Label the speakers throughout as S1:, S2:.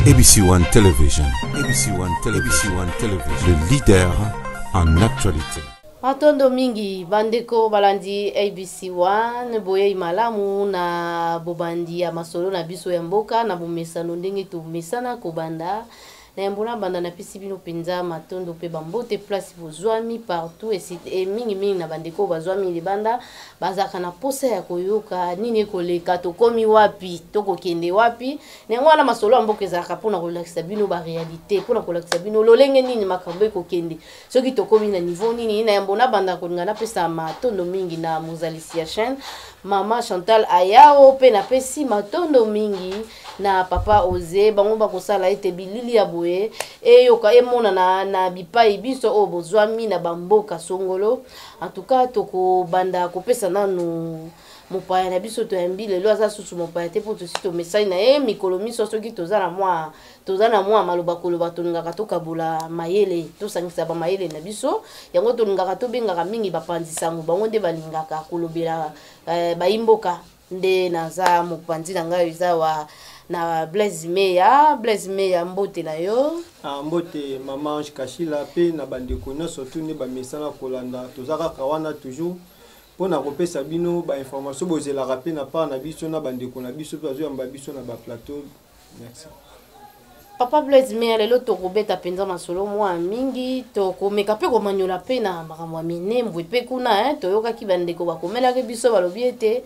S1: ABC One Television, ABC One Television, ABC One Television, le leader en actualité.
S2: Matondo mingi bandeko balandi ABC 1, boyei malamu na bobandi ya masolo na biso ya mboka na bomesano ndenge tomesana kobanda na yambo na banda. Napesi bino mpenza matondo mpe bambote place bozwami partout e mingimingi na bandeko bazwami libanda, bazalaka na posa ya koyoka nini ekoleka, tokomi wapi, tokokende wapi. Na yango wana masolo ya mboka ezalaka mpona kolakisa bino baréalité, mpona kolakisa bino lolenge nini makambo ekokende, soki tokomi na niveau nini. Na yambo nabanda, kolinga napesa matondo mingi na mozalisi ya chaîne, Mama Chantal Ayao, mpe napesi matondo mingi na Papa Oze. Bango bakosala ete bilili ya boye eyoka emonana na bipai biso oyo bozwami na bamboka songolo. En tout cas, tokobanda kopesa nanu mopaya na biso toyambi lelo. Aza susu mopaya te mpo tosi tomesani na ye mikolo miso. Soki toza na mwa maloba koloba, tolingaka tokabola mayele, tosangisa bamayele na biso. Yango tolingaka tobengaka mingi bapanzi sango, bango nde balingaka kolobela bayimboka. Nde naza mopanzi na ngai eza wa na Blaise Meya. Blaise Meya, mbote na yo.
S3: Ah, mbote Mama Ange Kashila mpe na bandeko nyonso tu nde bamesana kolanda. Toza kaka wana toujours mpona kopesa bino bainformation bozelaka mpe na part na biso na bandeko na biso mpe bazoyamba biso na baplateau. Merci.
S2: Papa Blaise Meya, lelo tokobeta mpenza masolo mwa mingi, tokomeka mpe komanyola mpe na makambo ya Minembwe mpe kuna. Toyokaki bandeko bakomelaki biso, balobi ete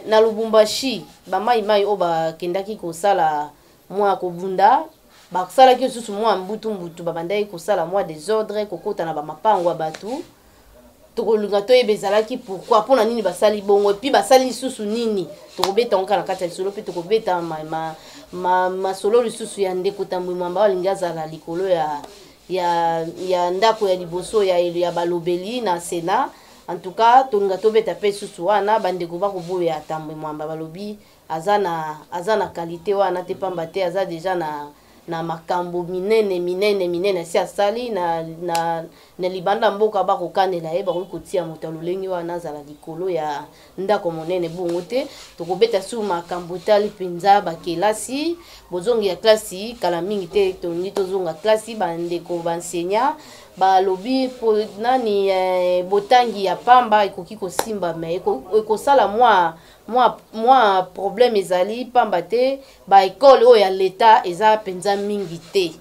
S2: na Lubumbashi bamaimai oyo bakendaki kosala mwa kobunda, basalaki lisusu mwa mbutu-mbutu, babandaki kosala mwa désordre, kokota na bamapango ya bato. Tokolinga toyeba ezalaki pourquoi, mpona nini basali bongo, et puis basali lisusu nini. Tokobeta yango kaka na kati ya lisolo, mpe tokobeta masolo lisusu ya ndeko Tambwe Mwamba oyo alingi azala likolo ya ndako ya liboso ya balobeli na Sénat. En tout cas, tolinga tobeta mpe susu wana. Bandeko bakoboya Tambwe Mwamba, balobi aza na qualité wana te, pamba te aza déjà na makambo minene minene minene asi asali na libanda mboka. Bakokanela ye, bakoki kotia moto ya lolenge wana azala likolo ya ndako monene bongo te. Tokobeta su makambo etali mpenza bakelasi, bozongi ya klasi kala mingi te. Tolingi tozonga klasi. Bandeko baenseignant balobi po nani botangi ya pamba ekoki kosimba, me ekosala mwa problème ezali, pamba te baekole oyo ya leta eza mpenza mingi te.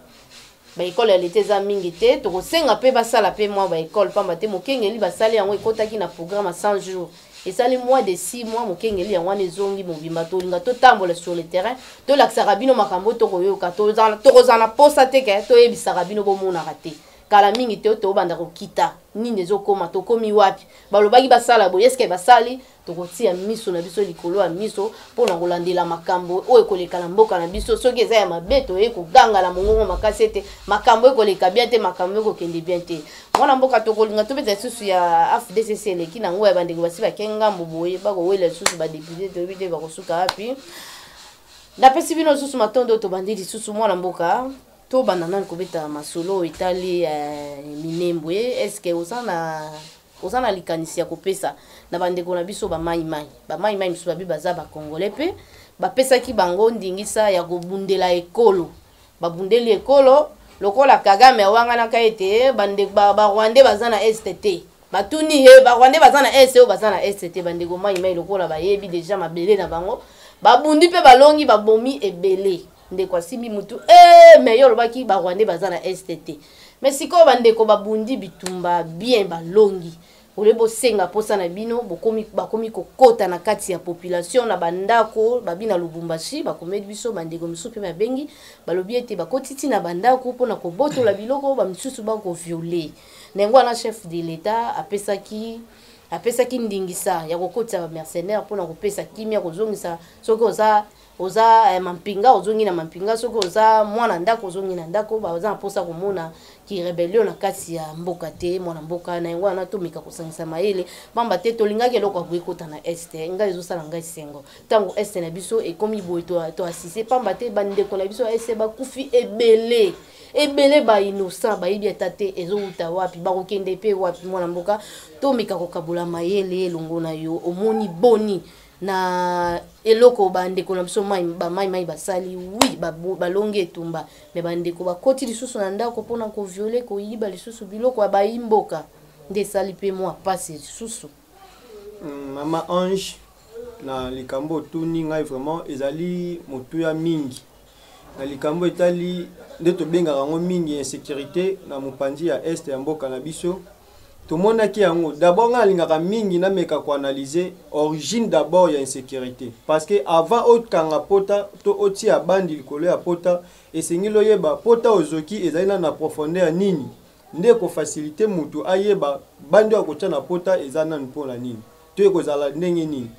S2: Baekole ya leta eza mingi te. Tokosenga mpe basala mpe mwa baekole, pamba te mokengeli basali yango ekɔtaki na programme ya 100 jours, esali moins de 6 mois, mokengeli yango wana ezongi mobimba. Tolinga totambola sur le terrain, tolakisaka bino makambo tokoyoka. Tokozala na posa te ke toyebisaka bino, bomonaka te. Kala mingi te tobanda kokita nini ezokóma, tokomi wapi, balobaki basala boye, eske basali? Tokotia miso na biso likolo ya miso mpona kolandela makambo oyo ekoleka na mboka na biso. Soki eza ya mabe, toye koganga na mongongo makasi ete makambo ekoleka bien te, makambo ekokende bien te. Mwana mboka, tokolinga tobeta lisusu ya AFDC eleki nango ya bandeko basi bake ngambo boye, bakowela lisusu badéputé, toyebi te bakosuka wapi. Napesi bino lisusu matondo. Tobandi lisusu, mwana mboka, tobanda nani kobeta masolo oyo etali Minembwe. Est-ce oza na likanisi ya kopesa na bandeko na biso bamaimai? Bamaimai mosusu babi baza bacongolais mpe bapesaki bango ndingisa ya kobundela ekolo, babundeli ekolo lokola Kagame awanganaka ete barwandais baza na Est te. Batuni ye, barwandais baza na Est? Oyo baza na Est te. Bandeko maimai lokola bayebi déjà mabele na bango, babundi mpe balongi, babomi ebele. Ndeko asimbi mutu e, mais yo olobaki barwandais baza na Est te. Mais sikoyo bandeko babundi bitumba bien, balongi, ole bosenga mposa na bino, bokomi, bakomi kokota na kati ya population na bandako. Babi na Lubumbashi, bakomeli biso, bandeko misusu mpe babengi, balobi ete bakoti ntina bandako mpona kobotola biloko, bamisusu bakovioler. Na yango wana chef de l'État apesaki ndingisa ya kokotisa bamercenaire mpona kopesa kimia, kozongisa. Soki oza mampinga, ozongi na mampinga. Soki oza mwana ndako, ozongi na ndako. Baza na mposa komona ki rébellion na kati ya mboka te. Mwana mboka, na yango wana tomeka kosangisa mayele, pamba te tolingaki eloko ya boye ekota na Est. Ngai ezosala ngai sengo ntango Est na biso ekomi boye, toasise, pamba te bandeko na biso ya Est bakufi ebele ebele, bainnocent, bayebi ata te ezowuta wapi, bakokende mpe wapi. Mwana mboka, tomeka kokabola mayele elongo na yo. Omoni boni? Na eloko bandeko na biso mai bamai mai basali, oui, balongi etumba, mais bandeko bakoti lisusu na ndako mpona kovioler, koyiba lisusu biloko ya bayimboka, nde esali mpe mwa mpasi lisusu.
S3: Mama Ange, na likambo otuni ngai, vraiment ezali motuya mingi. Na likambo etali nde tobengaka yango mingi insécurité na mopanzi ya est ya mboka na biso, tomonaki yango. D'abord, ngai nalingaka mingi nameka koanalyser origine d'abord ya insécurité, parce que avant okanga pota to otia bandi likolo ya pota, esengeli oyeba pota ozoki ezali na profondeur nini, nde ekofaciliter mutu ayeba bandi oyo akotia na pota eza nanu mpona nini to ekozala ndenge nini.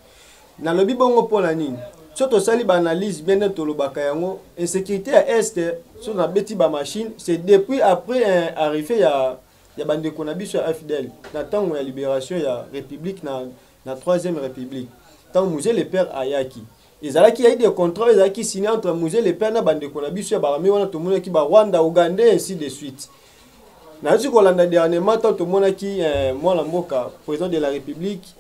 S3: Nalobi bongo mpona nini? So tosali baanalyse bien, nde tolobaka yango, insécurité ya est, so nabeti bamachine, c'est depuis après arrivée ya bandeko na biso ya AFDL na ntango ya libération ya république, na troisième république. Ntango Mzee le père ayaki, ezalaki yai de contrat ezalaki signé entre Mzee le père na bandeko na biso ya baarmée wana. Tomonaki Barwanda, Ougandais, ainsi de suite. Nazwi kolanda dernièrement, ntango tomonaki mwana mboka président de la république,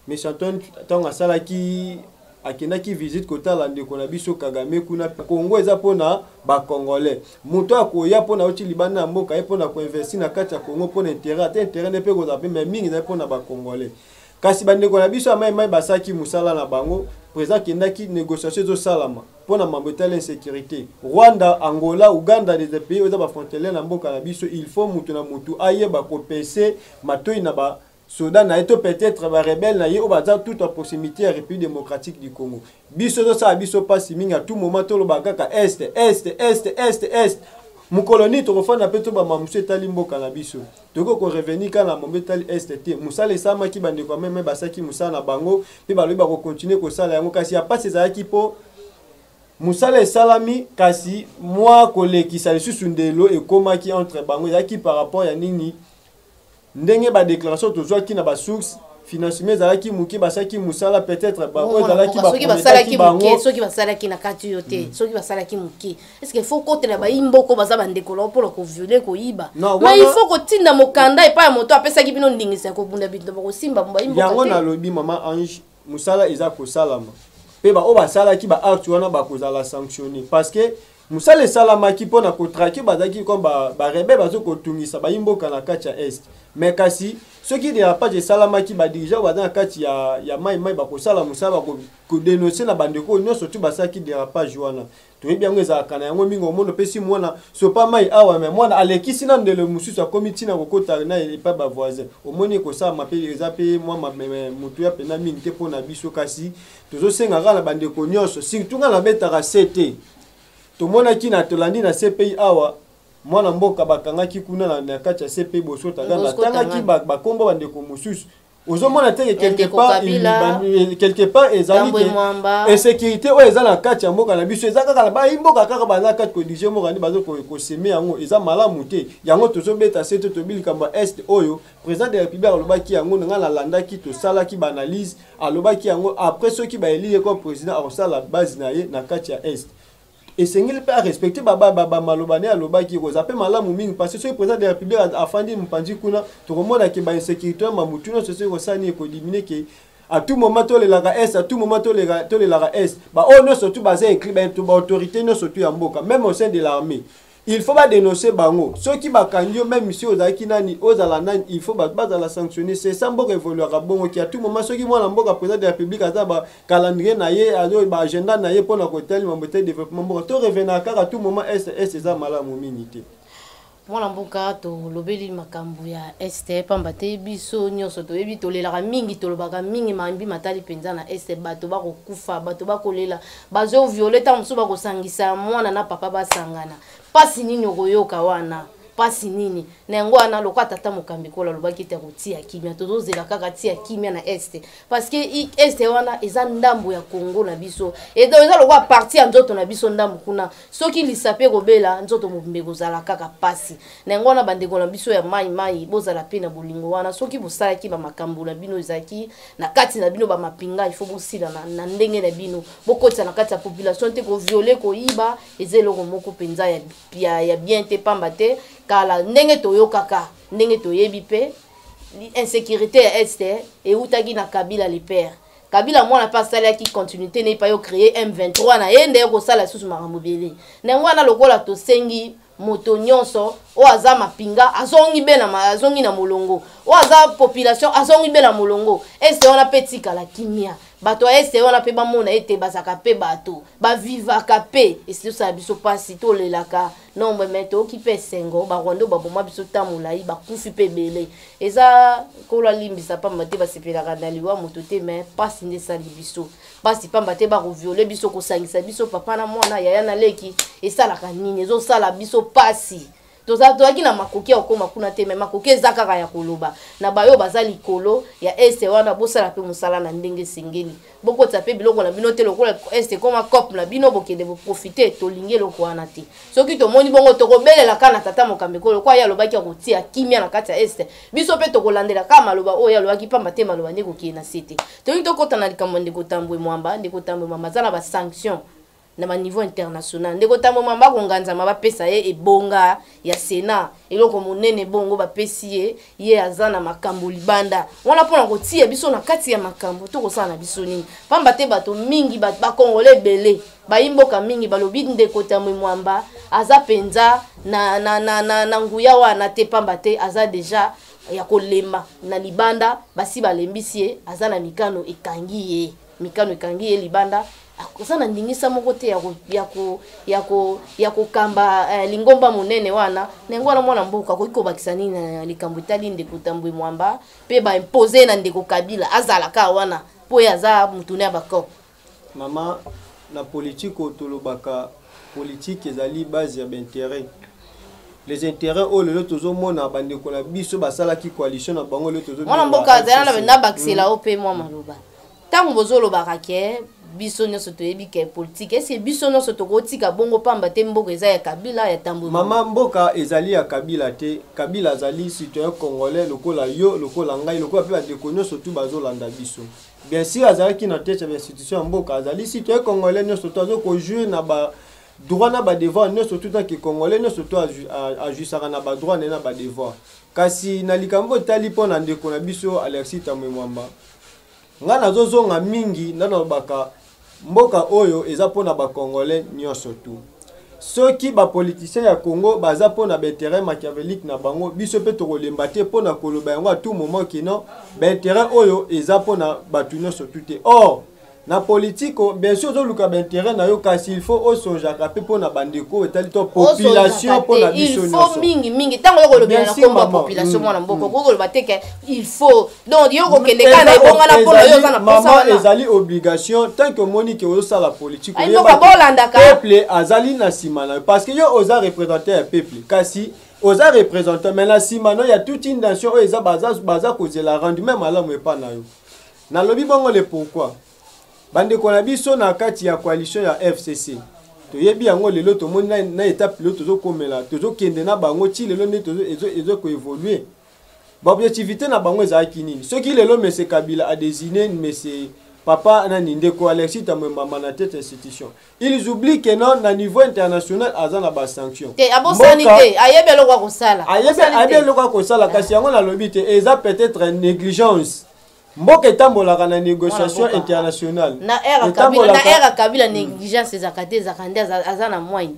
S3: monsieur Antoine, ntango asalaki, akendaki visite kotala ndeko na biso Kagame kuna. Congo eza mpona bacongolais. Moto akoya mpona oti libanda ya mboka ye mpona koinvestir na kati ya Congo mpona intérêt, ata intérêt nde mpe kozala mpe, mais mingi ezali mpona bacongolais. Kasi bandeko na biso ya mai mai basalaki mosala na bango. Président akendaki, négociation ezosalama mpona mambo etali insécurité. Rwanda, Angola, Uganda, des pays oyo eza bafrontalier na mboka na biso, il faut mutu na mutu ayeba kopese matoi na ba soda na ye to peut-être barebelle na ye oyo baza tout à proximité ya République démocratique du Congo. Biso ezosala biso mpasi mingi, à tout moment toloba kaka est, est, est, est, est. Mokolo nini tokofanda mpe tobama mosu etali mboka na biso? Tokoki korevenir kaka na mombe etali est te. Mosala esalamaki, bandeko ya meme basalaki mosala na bango mpe balobi bakocontinuer kosala yango. Kasi ya mpasi ezalaki mpo mosala esalami, kasi mwa kolekisa lisusu ndelo ekomaki entre bango. Ezalaki par rapport ya nini? Ndenge badéclaration tozwaki na basource, financement ezalaki moke. Basalaki mosala, peut-être oyo ezalaki
S2: soki basalaki moke, soki basalaki na kati oyo te, soki basalaki moke, est ce que faut kotela bayimboko baza bandeko lao mpona kovioler, koyiba? Mais il faut kotinda mokanda epai ya moto apesaki bino ndingisa ya kobunda bitumba, kosimba
S3: bayimboka. Yango nalobi, mama Ange, mosala eza kosalama mpe baoyo basalaki baacte wana bakozala sanctionné, parce que mosala esalamaki mpona kotraquer bazalaki comme barebelles bazo kotungisa bayimboka na kati ya est. Mais kasi soki dérapage esalamaki, badirigeant baza na kati ya mai mai bakosala mosala, bakodénoncer na bandeko oyo nyonso tu basalaki dérapage wana. Toyebi yango, ezalaka na yango mingi. Omona opesi mwana sopa mai awa, mais mwana alekisi na ndelo mosusu, akomi ntina kokota na epai bavoisin. Omoni, ekosalama mpe eza mpe mwa motu ya mpena mingi te mpo na biso. Kasi tozosenga kaka na bandeko nyonso, surtout nga nabetaka se te. Tomonaki na tolandi na CPI awa, mwana mboka bakangaki kuna na kati ya CPI, Bosco Ntaganda. Atangaki bakombo bandeko mosusu. Ozomona te, quelque part ezali insécurité oyo eza na kati ya mboka na biso, eza kaka na bayimboka kaka baza kati kodiriger mboka nde baza kosemer yango. Eza malamu te. Yango tozobeta se te, tobi likambo ya est oyo président de la république alobaki yango. Na ngai nalandaki, tosalaki baanalyse, alobaki yango après soki baélire ye comme président, akosala base na ye na kati ya est. Esengeli mpe arespecter bamaloba ne alobaki. Kozala mpe malamu mingi, parce que soki président de la république afandi mopanzi kuna, tokomona ke bainsécurité ya mamutu nyonso soki kosala nini ekodiminuer. Ke à tout moment tolelaka est, à tout moment tolelaka est, baoyo nyonso tu baza inclus, baautorité nyonso tu ya mboka, même au sein de l'armée, il faut badénoncer bango. Soki bakangi yo, même si ozalaki nani, ozala nani, il faut bato bazala sanctionné. C'est ça mboka évoluaka bongo. Ki à tout moment soki mwana mboka président de la république aza bacalendrier na ye, azo baagenda na ye mpona kotali mambo etali développement mboka, to revenaka kaka tout moment est, est, eza malamu mingi te.
S2: Mwana mboka, tolobeli makambo ya est pamba te. Biso nyonso toyebi, tolelaka mingi, tolobaka mingi mambi matali mpenza na est. Bato bakokufa, bato bakolela, bazovioler, ntango mosusu bakosangisa mwana na papa basangana. Mpasi nini okoyoka wana? Mpasi nini na yango wana? Lokwa tata mokambi kola alobaki ete akotia kimia, tozozela kaka tia kimia na est, parce que est wana eza ndambo ya Congo na biso, eza lokwa partie ya nzoto na biso, ndambo kuna. Soki lisape ekobela, nzoto mobimba ekozala kaka mpasi. Na yango wana, bandeko na biso ya mai mai, bozala mpe na bolingo wana. Soki bosalaki bamakambo na bino, ezalaki na kati na bino bamapinga, il faut bosila na ndenge na bino, bokotisa na kati ya population te. Kovioler, koyiba eza eloko moko mpenza ya bien te, pamba te kala ndenge toyokaka, ndenge toyebi mpe, insécurité ya est eutaki na Kabila le père. Kabila mwana mpe asalaki continuité ne epai ocréer M23 na ye nde ye kosala lisusu makambo ebele. Na yango wana, lokola tosengi moto nyonso oyo aza mapinga azongi be na azongi na molongo, oyo aza population azongi be na molongo, Est wana mpe etikala kimia. Bato ya Est wana mpe bamona ete bazalaka mpe bato bavivaka mpe. Esili osala biso mpasi, tolelaka nombre, mais toyoki mpe esengo. Barwanda baboma biso ta molai, bakufi mpe ebele. Eza Nkolo alimbisa, pamba te basepelaka na liwa moto te, mais mpasi nde esali biso mpasi, pamba te bakovioler biso, kosangisa biso papa na mwana, yaya na leki. Esalaka nini? Ezosala biso mpasi. Tozalaki na makoki ya kokóma kuna te, mais makoki eza kaka ya koloba na bayo baza likolo ya Est wana. Bosala mpe mosala na ndenge esengeli, bokotisa mpe biloko na bino te lokola Est ekóma coop na bino, bokende boprofiter. Tolingi eloko wana te. Soki tomoni bongo, tokobelela kaka na tata mokambi ekolo, lokola ye alobaki akotia kimia na kati ya Est. Biso mpe tokolandela kaka maloba oyo ye alobaki, pamba te maloba nde kokende na se te. Tolingi tokɔta na likambo ya ndeko Tambwe Mwamba. Ndeko Tambwe Mwamba aza na basanction na baniveau international. Ndeko Tambwe Mwamba akonganzama, bapesa ye ebonga ya Sénat, eloko monene bongo bapesi ye. Ye aza na makambo libanda wana mpona kotia biso na kati ya makambo. Tokosala na biso nini? Pamba te bato mingi, bakongole ebele, bayimboka mingi balobi ndeko Tambwe Mwamba aza mpenza na nguya wana te, pamba te aza déjà ya kolemba na libanda. Basi balembisi ye, aza na mikano ekangi ye, mikano ekangi ye libanda. Aza na ndingisa moko te ya kokamba lingomba monene wana. Na yango wana, mwana mboka akoki kobakisa nini na likambo etali ndeko Tambwe Mwamba mpe baimpose na ndeko Kabila azalaka wana mpo ye aza mutune ya bacop?
S3: Mama, na politike oyo tolobaka, politike ezali base ya baintérêt. Les intérêts oyo lelo tozomona, bandeko na biso basalaki coalition na bango, lelo tozo
S2: Mwana mboka, azala na bakisela o mpe mwa maloba. Ntango bozolobaka ke biso nyonso toyebi ke politike, est-ce biso nyonso tokotika bongo pamba te mboka eza ya Kabila, ya Tambwe?
S3: Mama, mboka ezali ya Kabila te. Kabila azali citoyen congolais lokola yo, lokola ngai, lokola mpe bandeko nyonso tu bazolanda biso. Bien sûr azalaki na tete ya bainstitution ya mboka, azali citoyen congolais nyonso to azokojouir na ba droit na badevoir nyonso tu tant que congolais nyonso to ajouissaka na badroit na ye na badevoir. Kasi na likambo etali mpo na ndeko na biso Alexis Tambwe Mwamba, ngai nazozonga mingi nda nalobaka, mboka oyo eza mpona bacongolais nyonso tu. Soki bapoliticien ya Congo baza mpona baintérêt machiavélique na bango, biso mpe tokolemba te mpona koloba yango à tout moment que non, baintérêt oyo eza mpona bato nyonso tu te. Or na politike, bien sûr ozoluka baintérêt na yo, kasi il faut osongeaka mpe mpona bandeko etali to population, mpona biso
S2: nyonso. Mingi mingi ntango yo kolobela na nkombo ya population, mwana mboka, okoki koloba te ke il faut donc yo kokende kaka na ebongana mpona yo oza na posa wana.
S3: Ezali obligation. Tant que omoni ke ozosala politique,
S2: mboka bolandaka.
S3: Peuple azali na nsima na yo, parce que yo oza représentant ya peuple. Kasi oza représentant, mais na nsima no ya toute une nation oyo eza baza kozela rendement malamu epa na yo. Nalobi bongo le pourquoi bandeko na biso na kati ya coalition ya FCC, toyebi yango lelo, tomoni na étape lelo tozokomela, tozokende na bango ti lelo nde ezokoévoluer. Baobjectivité na bango ezalaki nini? Soki lelo monsieur Kabila adésigné monsieur papa nani, ndeko Alexis Tambwe Mwamba na tête institution, ils oublient que non, na niveau international aza na basanction.
S2: Te, abosani te, ayebi eloko ya kosala.
S3: Ayebi eloko ya kosala, kasi yango nalobi te, eza peut-être négligence. Mboka etambolaka na négociation internationale.
S2: Na ère Kabila, négligence ezalaka te, ezalaka nde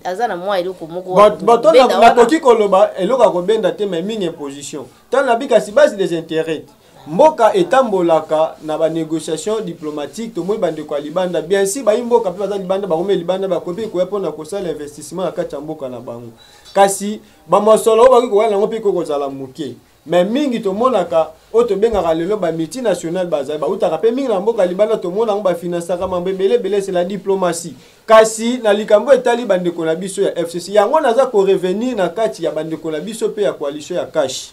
S2: aza na mwa eloko moko.
S3: Bato nakoki koloba eloko ya kobenda te, mais mingi imposition. Ntango nabi kasi base des intérêts, mboka etambolaka na banégociation diplomatique. Tomoni bandeko ya libanda, bien si bayi mboka mpe baza libanda, bakomi libanda, bakoki koya mpona kosala investissement na kati ya mboka na bango, kasi bamosolo oyo bakoki koya nango mpe ekoki kozala moke. Mais mingi tomonaka oyo tobengaka lelo bamultinational bazali, bautaka mpe mingi na mboka libanda. Tomona yango, bafinansaka mambo ebele ebele, c'est la diplomatie. Kasi na likambo etali bandeko na biso ya FCC, yango naza korevenir na kati ya bandeko na biso mpe ya coalition ya CACH.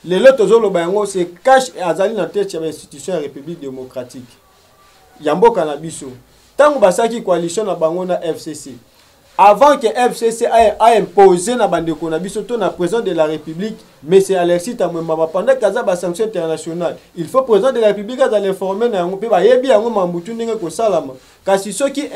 S3: Lelo tozoloba yango, c'est CACH azali na tete ya bainstitution ya République démocratique ya mboka na biso. Ntango basalaki coalition na bango na FCC, avant que FCC a imposé na bandeko na biso to na président de la République monsieur Alexis Tambwe Mwamba, pendant qu'aza basanction internationale, il faut président de la République azala informé na yango mpe bayebi yango mambutu ndenge kosalama. Kasi soki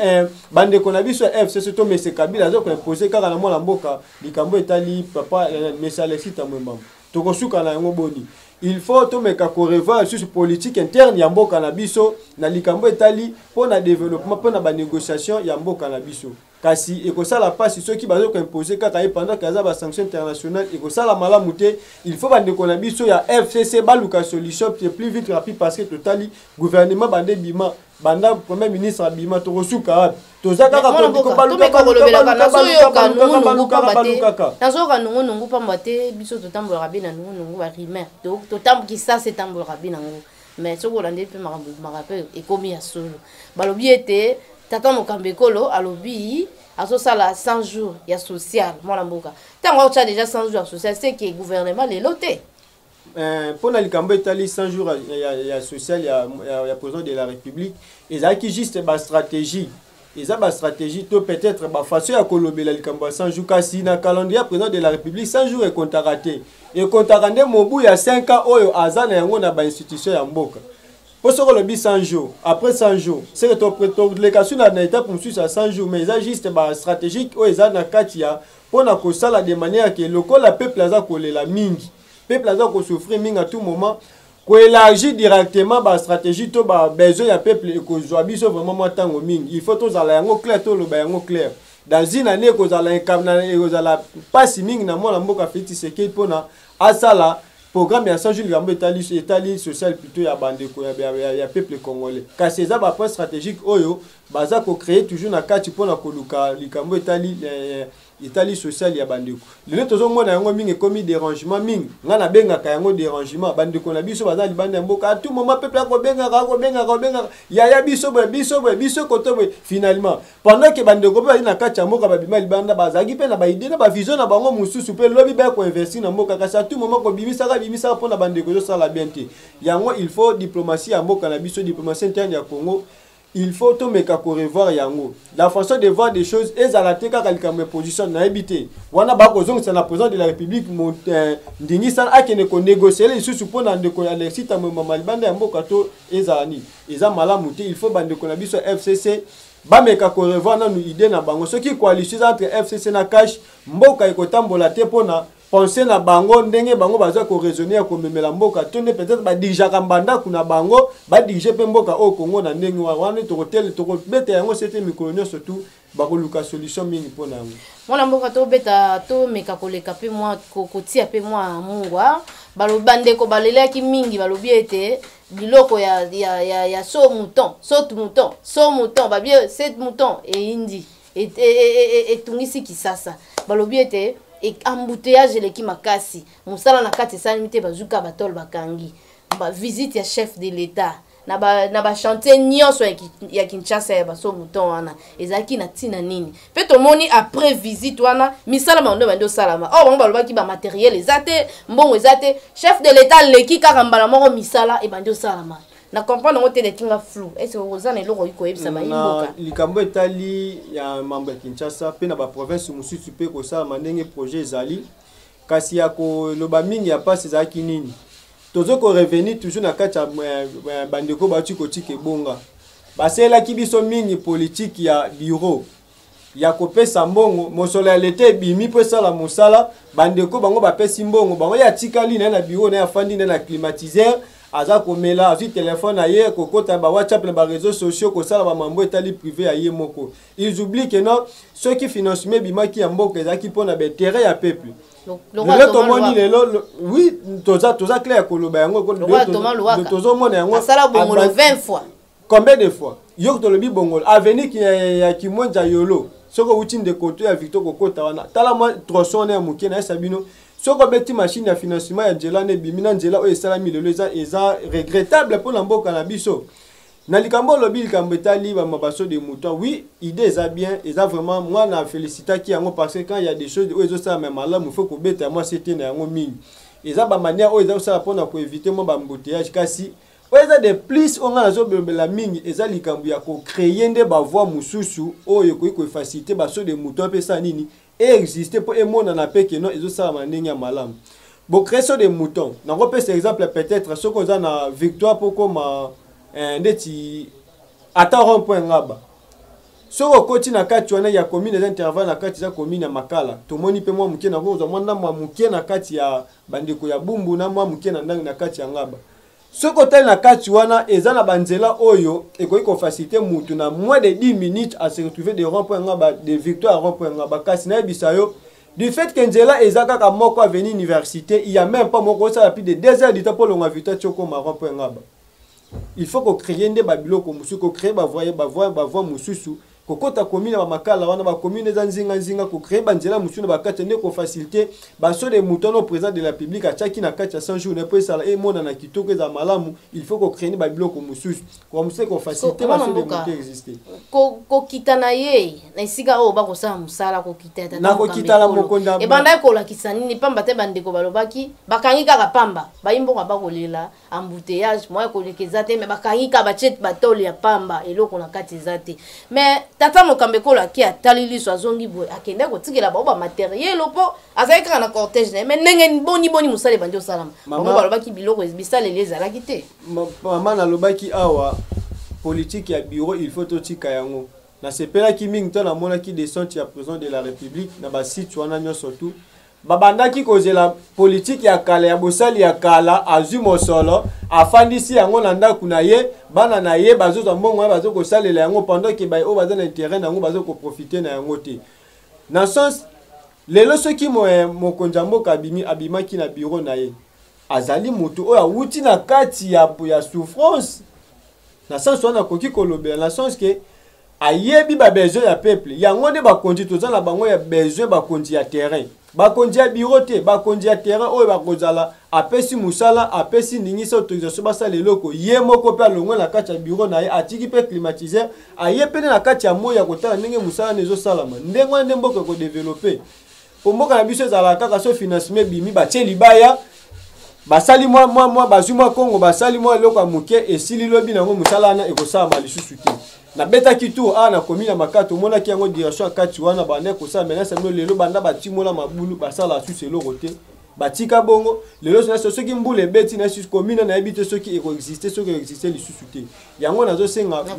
S3: bandeko na biso ya FCC to monsieur Kabila aza koimpose kaka na mwana mboka likambo etali papa monsieur Alexis Tambwe Mwamba, tokosuka na yango boni? Il faut tomeka korevoir lisusu politique interne ya mboka na biso na likambo etali mpo na développement, mpo na banégociation ya mboka na biso. Kasi ekosala mpasi soki bazo koimpose kaka ye pendant ke aza basanction internationale, ekosala malamu te. Il faut bandeko na biso ya FCC baluka solution le plus vite rapide, parce que totali gouvernement banda ebima, banda premier ministre abima, tokosuka wapi? Toza kaka
S2: Nazoyoka nungunungu pamba te. Biso totambolaka be na nungunungu, barumeur totambukisa etambolaka be nango. Mais soki olandeli mpe makambo ebimaka mpe ekomi ya solo. Balobi ete tata mokambi ekolo alobi azosala 100 jours ya social. Mwana mboka, ntango aotya déjà 100 jours ya social, c'est que gouvernement lelo te.
S3: Mpona likambo etali 100 jours ya social ya président de la République, ezalaki juste bastratégie, eza bastratégie to peut-être bafaçon ya kolobela likambo ya 100 jours. Kasi na calendrier ya président de la République, 100 jours ekontaka te, ekontaka nde mobu ya 5 ans oyo aza na yango na bainstitution ya mboka. Mpo soki olobi 100 jours, après 100 jours, c'est que toleka su na étape mosusu ya 100 jours. Mais eza juste bastratégique oyo eza na kati ya mpona kosala de manière ke lokola peuple aza kolela mingi, peuple aza kosouffrir mingi à tout moment, koélargir directement bastratégie to babesoin ya peuple ekozwa biso vraiment mwa ntango mingi. Il faut tozala yango clair, toloba yango clair. Dans une année, ekozala mpasi mingi na mwana mboka Félix Tshisekedi mpona asala programme ya 100 jours, likambo etali social plutôt ya bandeko ya peuple congolais. Kasi eza bapoint stratégique oyo baza kocréer toujours na kati mpona koluka likambo etali social ya bandeko. Lelo tozomona yango mingi, ekomi dérangement mingi. Ngai nabengaka yango dérangement. Bandeko na biso baza libanda ya mboka, à tout moment peuple akobengaka, akobengaka, akobengaka yaya, biso boye, biso boye, biso koto boye. Finalement, pendant ke bandeko mpe bazali na kati ya mboka, babima libanda, bazalaki mpe na baidée na bavision na bango mosusu mpe lobi baya koinvestir na mboka. Kasi à tout moment kobimisaka, bimisaka mpona bandeko, ezosala bien te. Yango il faut diplomatie ya mboka na biso, diplomatie interne ya Congo, il faut tomeka korevoir yango. La façon de voir des choses ezala te kaka likambo ya position. Nayebi te wana bakozongisa na président de la République ndingisana akende konégocie lisusu mpo na ndeko ya Alexis Thambwe Mwamba libanda ya mboka to ezala nini. Eza malamu te. Il faut bandeko na biso ya FCC bameka korevoir nanu idée na bango. Soki coalition eza entre FCC na CACH, mboka ekotambola te mpona pensée na bango, ndenge bango baza koraisonner ya komemela mboka to nde peut-être badirigeaka bandako na bango, badirige mpe mboka oyo Kongo na ndenge wana. Tokotele, tokobeta yango sete mikolo nyonso tu, bakoluka solution mingi mpona yango.
S2: Mwana mboka, tobeta, tomeka koleka mpe mwa kotia mpe mwa mungwa. Balobi bandeko balelaki mingi, balobi ete biloko ya saut mouton, saut mouton, saut mouton, babi saut mouton eyindi, etungisi Kisasa. Balobi ete embouteillage eleki makasi, mosala na kati esalemi te, bazwika batole bakangi. Visite ya chef de l'État na bachantier nyonso ya Kinshasa ya basaut mouton wana ezalaki na ntina nini? Mpe tomoni après visite wana, misala bango nde bandi osalama. Oyo bango balobaki bamatériel eza te, mbongo eza te, chef de l'État aleki kaka mbala moko, misala ebandi osalama. Na comprendre yango te, lekinga flou. Est ce oza na eloko okoki koyebisa bayimboka?
S3: Likambo etali ya mambo ya Kinshasa mpe na baprovince mosusu mpe kosalama ndenge projet ezali, kasi ya koloba mingi ya mpasi ezalaki nini? Tozo korevenir toujours na kati ya bandeko bauti kotika ebonga. Basalelaki biso mingi politike ya bureau ya kopesa mbongo. Mosolo ya leta ebimi mpo esala mosala. Bandeko bango bapesi mbongo bango, ye atikali na ye na bureau na ye, afandi na ye na climatiseur, aza komela, azwi telefone na ye, kokota ba WhatsApp na baréseaux sociaux, kosala bamambo etali privé ya ye moko. Ils oublient que non, soki financement ebimaki ya mboka, ezalaki mpona baintérêt ya peuple. Lelo tomoni lelo, oui, toza clair ya koloba yango, tozomona yango.
S2: Asala bongolo 20 fois.
S3: Combien de fois yo tolobi bongolo, avenue ya Kimwenza Yolo, soki owuti ndeko to ya Victor kokota wana, tala mwa tronçon wana ya moke. Nayesa bino, soki obeti machine ya financement ya nzela wana ebimi na nzela oyo esalami lelo, eza regrettable mpona mboka na biso. Na likambo olobi, likambo etali bama basaut de mouton, oui, idée eza bien, eza vraiment, moi na félicitaki yango, parce que quand il y a des choses oyo ezosalama malamu, faut kobeta mwa sete na yango mingi. Eza bamanière oyo eza kosala mpona koéviter mwa baembouteillage. Kasi oyo eza de plus, oyo ngai nazobelobela mingi, eza likambo ya kocréer nde bavoie mosusu oyo ekoki kofaciliter basaut de mouton mpe esala nini, existe mpo emonana mpe keno ezosalama ndenge ya malamu. Bocréer saut de mouton, nakopesa exemple peut-être soki oza na Victoire mpo koma ndeti ata rond point Ngaba. Soki okoti na kati wana ya commune, eza intervalle na kati, eza commune ya Makala. Tomoni mpe mwa moke na kozwa mwa ndambo ya moke na kati ya bandeko ya Bumbu, na mwa moke na ndangi na kati ya Ngaba. Soki otali na kati wana, eza na banzela oyo ekoki kofaciliter mutu na moins de 10 minutes à se retrouver de rond point Ngaba, de Victoire rond point Ngaba. Kasi nayebisa yo, du fait que nzela eza kaka moko, avenue Université, il y a même pas moko osala plus de 2 heures du temps mpo olongwa Victoire ti okoma rond point Ngaba. Il faut kocréer nde babiloko mosusu, kocréer bavoie mosusu, kokɔta commune ya bamakala wana, bacommune eza nzinganzinga, kocréer banzela mosusu na bakati nde kofaciliter basaut-de-mouton oyo président de la République atiaki na kati ya 100 jours mpo esala emonana kitoko, ezala malamu. Il faut kocréer nde babiloko mosusu mosusu kofaciliter basaut-de-mouton existe.
S2: Kokita na ye na esika oyo bakosala mosala, kokita
S3: na kokita na mokonzi
S2: ebandaki kolakisa nini? Pamba te bandeko balobaki bakangi kaka pamba, bayimboka bakolela embouteillage, moya koleka eza te, mais bakangi kaka, batie batole ya pamba, eloko na kati eza te. Mais tata mokambi ekolo ake, atali liso, azongi boye, akende kotikela bango bamatériel mpo azalaki kaka na cortège na ye. Mais ndenge boni boni mosala ebandi osalama? Bango balobaki biloko bisaleli ezalaki te.
S3: Mama, nalobaki awa, politique ya bureau, il faut totika yango. Nasepelaki mingi to namonaki descente ya président de la République na basite wana nyonso. Tu babandaki kozela politike ya kala, ya bosali ya kala, azwi mosolo, afandisi yango na ndako na ye, bana na ye bazozwa mbongo wana, bazo kosalela yango, pendant ke oyo baza na intérêt na yango bazo koprofiter na yango te. Na sens lelo, soki mokonzi ya mboka abimi, abimaki na bureau na ye, azali motu oyo awuti na kati ya souffrance. Na sens wana akoki kolobela, na sens ke ayebi babesoin ya peuple. Yango nde bakonzi toza na bango ya besoin, bakonzi ya terrain, bakonzi ya bureau te, bakonzi ya terrain oyo bakozala apesi mosala, apesi ndingisa, autorisation, basala eloko. Ye moko mpe alongwe na kati ya bureau na ye, atiki mpe climatiseur, aye pene na kati ya moi ya kotala ndenge mosala wana ezosalama. Ndenge wana nde mboka ekodévelopper. Po mboka na biso ezalaka kaka so financement ebimi, batie libaya, basali mwa mwa mwa, bazwi mwa kongo, basali mwa eloko ya moke, esili. Lobi nango mosala wana ekosalama lisusu te. Nabetaki tour awa, nakomi na Makala, tomonaki yango, direction ya kati wana banda kosala menace bino. Lelo banda batimola mabulu, basala susu eloko te, batika bongo. Lelo nyonso soki mbula ebeti na susu commune, nayebi te soki ekoexiste, soki ekoexiste lisusu te. Yango nazosenga na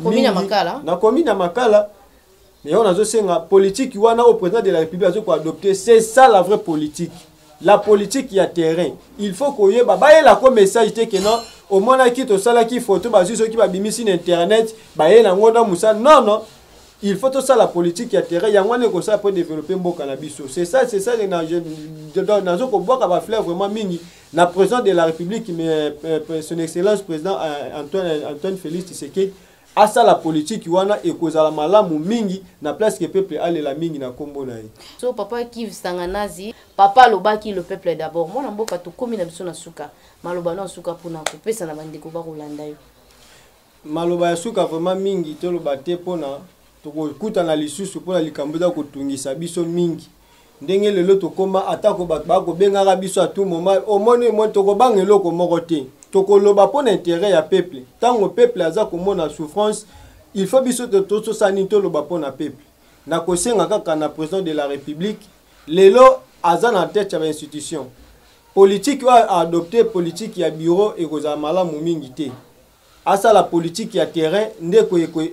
S3: commune ya Makala, yango nazosenga politique wana oyo président de la République azokoadopter, c'est ça la vraie politique, la politique ya terrain. Il faut koyeba bayelako message te ke non, omonaki tosalaki photo, bazwi, soki babimisi na internet, baye nango na mosala. Non, non, il faut tosala politique ya terrain. Yango wana ekosala mpo développer mboka na biso. C'est ça, c'est ça. Nazo kobwaka bafleur vraiment mingi na président de la République, mais son excellence président Antoine Félix Tshisekedi, asala politike wana, ekozala malamu mingi na place ke peuple alela mingi na nkombo na ye.
S2: So papa Kive Sanganazi, papa alobaki le peuple d'abord. Mwana mboka, tokómi na biso na suka. Maloba no suka mpona kopesa na bandeko bakolanda yo.
S3: Maloba ya suka vraiment mingi toloba te, mpona tokokutana lisusu mpona likambo eza kotungisa biso mingi. Ndenge lelo tokóma, atako bato bakobengaka biso à tout moment, omoni omoni, tokobanga eloko moko te. Tokoloba mpo na intérêt ya peuple. Ntango peuple aza komona souffrance, il faut biso tosala nini? Toloba mpo na peuple. Nakosenga kaka na président de la République, lelo aza na tête ya bainstitution, politique oyo aadopter, politique ya bureau, ekozala malamu mingi te. Asala politique ya terrain nde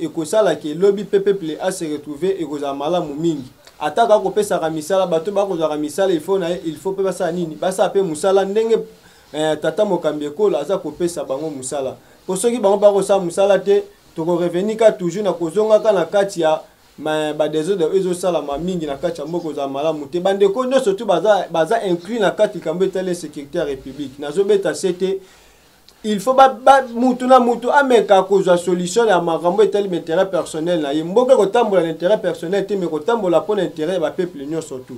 S3: ekosalaka elobi mpe peuple ase retrouver, ekozala malamu mingi. Ata kaka kopesaka misala, bato bakozwaka misala, il faut na ye, il faut mpe basala nini? Basala mpe mosala ndenge tata mokambi ekolo aza kopesa bango mosala. Po soki bango bakosala mosala te, tokorevenir ka toujours na kozongaka na kati ya badésordre oyo ezosalama mingi na kati ya mboka. Ozala malamu te. Bandeko nyonso tu baza, baza inclus na kati likambo etali insécurité ya république. Nazobeta se te, il faut ba, mutu na mutu ameka kozwa solution ya makambo etali baintérêt personnel na ye. Mboka ekotambola na intérêt personnel te, mais kotambola mpo na intérêt ya bapeuple nyonso tu.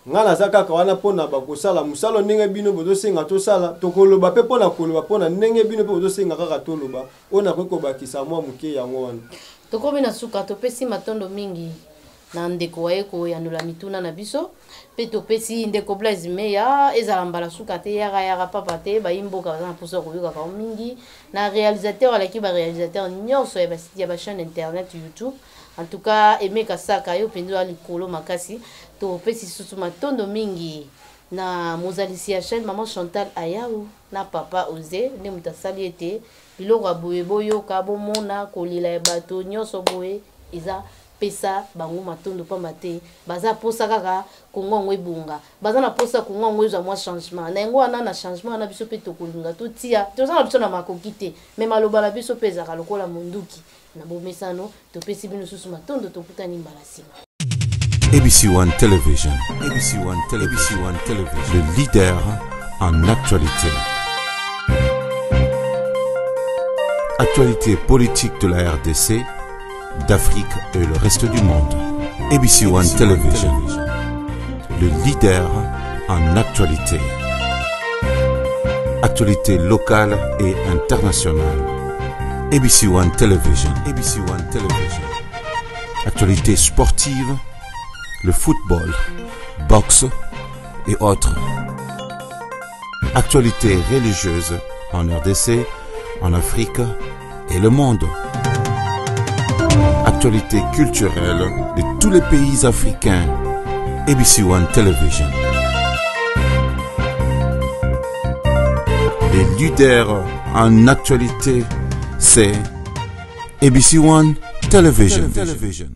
S3: Ngai naza kaka wana mpona bakosala mosala ndenge bino bozosenga tosala. Tokoloba mpe mpona koloba mpona ndenge bino mpe bozosenga kaka toloba. Oyo nakoki kobakisa mwa moke, yango wana.
S2: Tokomi na suka. Topesi matondo mingi na ndeko aye koyandola mituna na biso, mpe topesi ndeko Blaise Meya. Ezala mbala suka te, yaka yaka papa te, bayi mboka baza na mposa ya koyokaka mingi. Na réalisateur alaki baréalisateur nyonso ya bachaîne internet, YouTube, en tout cas Emeka Saka, yo mpenza oya likolo makasi. Topesi susu matondo mingi na mozalisi ya chaîne, mama Chantal Ayau na papa Oze, nde moto asali ete biloko ya boye boyoka, bomona kolela ya bato nyonso boye eza. Pesa bango matondo pamba te baza posa kaka Congo yango ebonga. Baza na posa Congo yango ezwa mwa changement. Na yango wana na changement wana biso pe tokolinga totia, toza na biso na makoki te, mais maloba na biso pe ezalaka lokola monduki. Na bomesano, topesi bino susu matondo, tokutani mbala sima.
S1: ABC One Television, ABC One Television, ABC One Television, le leader en actualité. Actualité politique de la RDC, d'Afrique et le reste du monde. ABC One Television, le leader en actualité. Actualité locale et internationale. ABC One Television, ABC One Television. Actualité sportive, le football, boxe et autres. Actualité religieuse en RDC, en Afrique et le monde. Actualité culturelle de tous les pays africains. ABC One Television. Les leaders en actualité, c'est ABC One Television. Television.